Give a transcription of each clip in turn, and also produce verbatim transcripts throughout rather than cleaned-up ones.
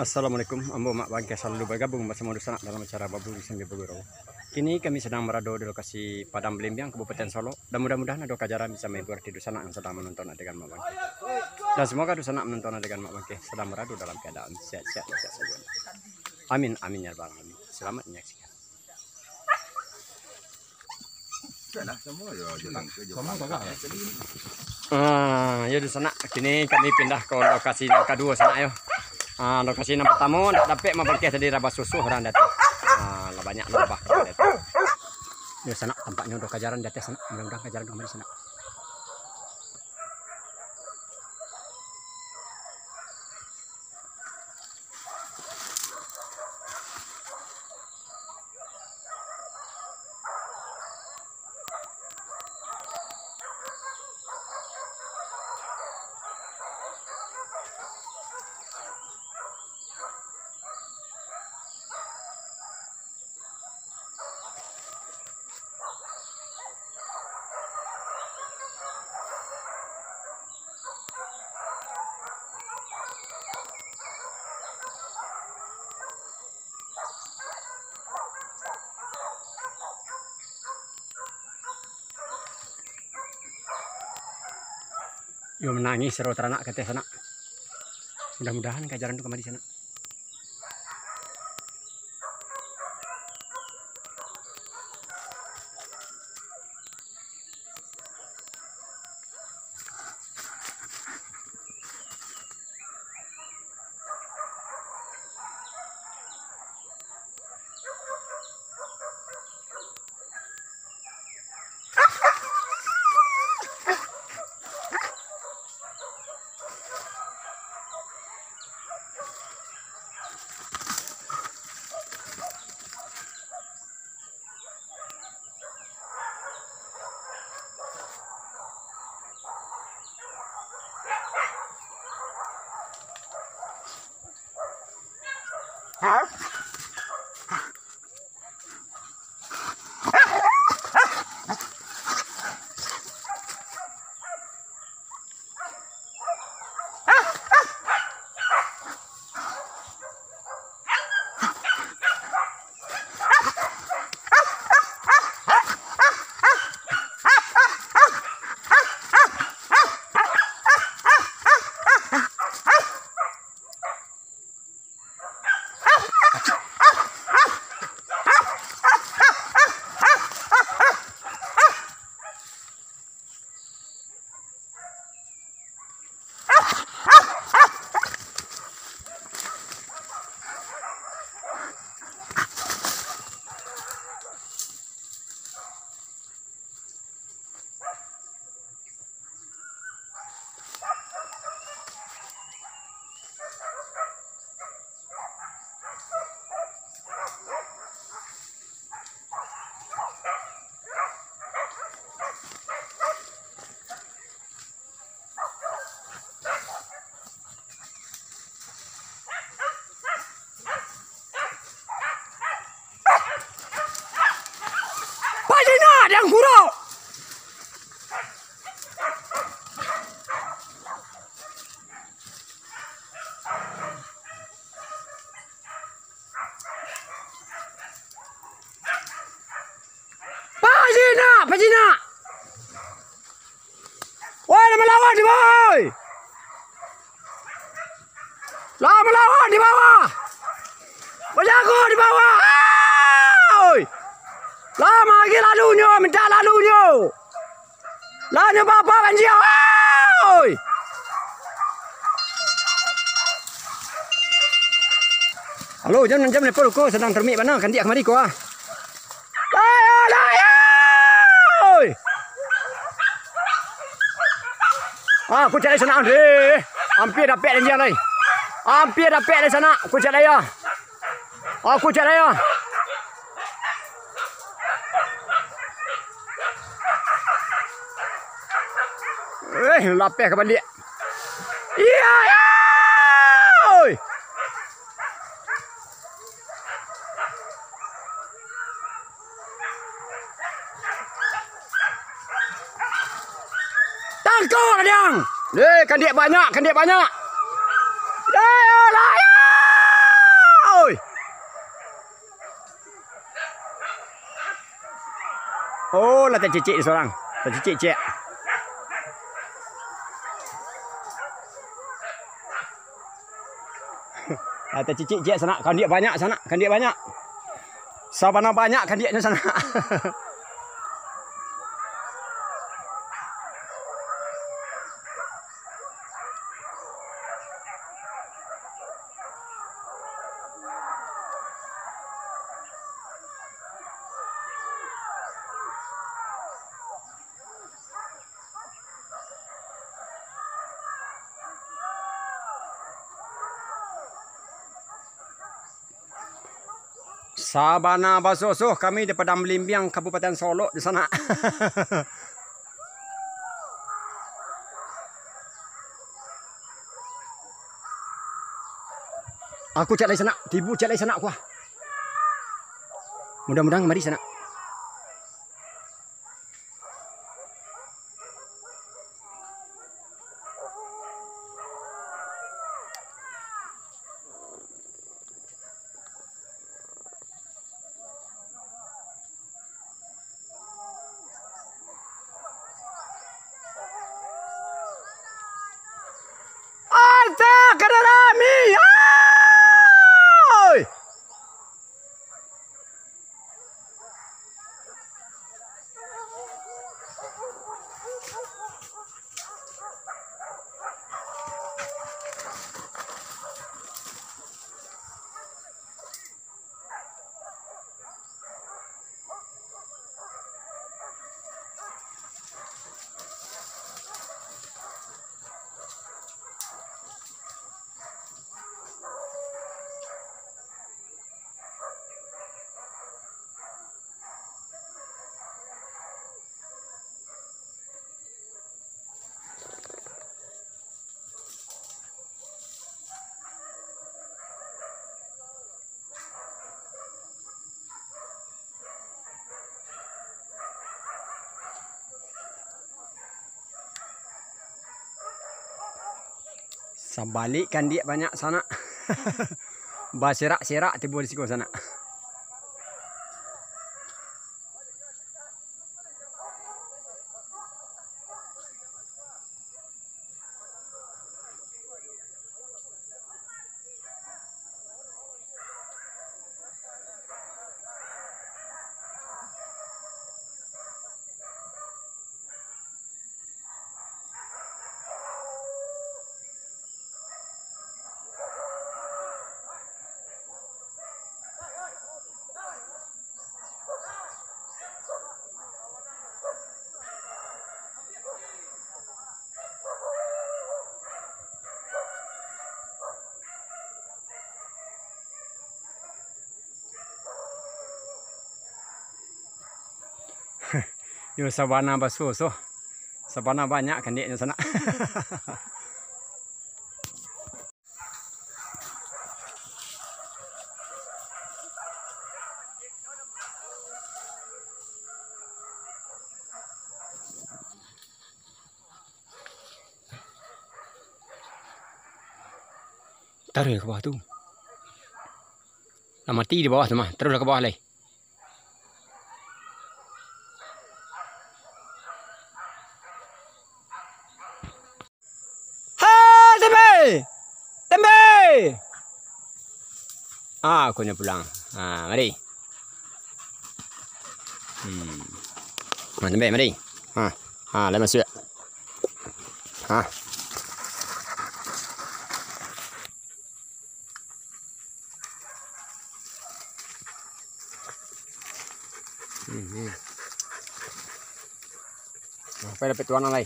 Assalamualaikum, ambo Mak Bangkeh salalu bagabung basamo dunsanak dalam acara Baburu Sambia Bagurau. Kini kami sadang barado di lokasi Padang Balimbiang, Kabupaten Solok, dan mudah-mudahan ado kajaran bisa mahibur di dunsanak yang sadang manonton adegan Mak Bangkeh. Dan semoga dunsanak manonton adegan Mak Bangkeh sadang barado dalam keadaan sehat-sehat walafiat sajo. Amin, amin, ya rabbal alamin. Selamat menyaksikan. Ah, yo, dunsanak. Kini kami pindah ka lokasi nan kaduo, sanak, yo. Ah, lokasi nan partamo, ndak dapek Mak Bangkeh tadi, rabah susuah urang di ateh. Ah, lah banyak lah rabah di ateh. Yo, sanak, tampaknyo ado kajaran di ateh, sanak. Mudah-mudahan kajaran kamari, sanak. Yo, manangih sero taranak ka ateh, sanak. Mudah-mudahan kajaran tu kamari, sanak. Pajinak, Diang Guru! Pajinak, pajinak! Woi, lah malawan di bawah, woi! Lah malawan di bawah! Bajago di bawah! Woi! Lah mari lalunyo, mintak lalunyo! Lah nyo baba banjia, woi! Halo, jam anam jam lepo ko, sadang tarumek bana, kandiak kamari ko, ah. Lai, oh, lai, oi! Ah, kucek lai sanak, Andre. Ampia dapek lai, lai. Ampia dapek lai sanak, kucek lai, ah. Ah, kucek lai, ah. Eh, lapeh ka baliak. Iya, iya. Oi. Tangkok, Diang. Eh, kandiak banyak, kandiak banyak. Dai, alah, ya. Tacicik di surang. Tacicik ciek. Ah, tacicik ciek sanak. Kandiak banyak sanak. Kandiak banyak. Sabana banyak kandiaknyo sanak. Sabana basosoh kami di Padang Belimbing, Kabupaten Solok di sanak. Aku cak lai sanak, tibo cak lai sanak kuah. Mudah-mudahan mari sanak. Arta kada rami, oi! Sabalik kandiak banyak sanak. Baserak-serak tibo di siko sanak. Yo, sabana basuo-suo. Sabana banyak kandiaknyo sanak. Taruih ka bawah tu. Lah mati di bawah tu mah. Taruihlah ka bawah lai. Hai, tembe! Tembe! Ah, akhirnyo pulang. Ah, mari. Hmm. Ah, tembe, mari. Ah, ah, lah masuak. Ah. Hmm, hmm. Nah, pai dapek tuangan lai.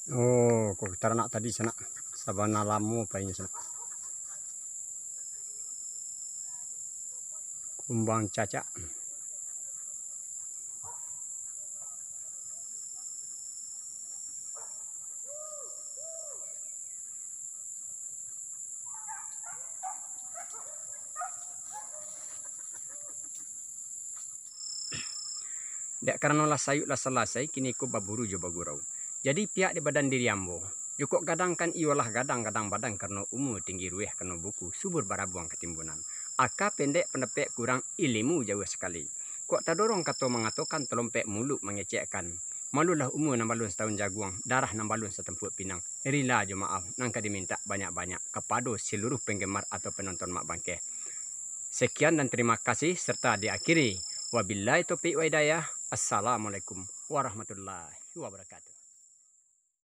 Oh, kok taranak tadi sanak, sabana lamo painyo sanak. Kumbang cacak. Dek karano lah sayuik lah salasai, kini ko baburu jo bagurau. Jadi, pihak di badan diri ambo, Jukok gadang kan iyolah gadang-gadang badan karano umua, tinggi ruweh karano buku, subur barabuang katimbunan. Aka pendek pandapek kurang, ilimu jauah sakali. Kok tadorong kato mangatokan, talompek muluik mangecekkan. Malulah umua nan balun satahun jaguang, darah nan balun satampuak pinang. Rila jo maaf nan ka dimintak banyak-banyak kapado saluruah panggemar atau panonton Mak Bangkeh. Sekian dan terima kasih, serta diakhiri, wabillahi taufik wa hidayah. Assalamualaikum warahmatullahi wabarakatuh.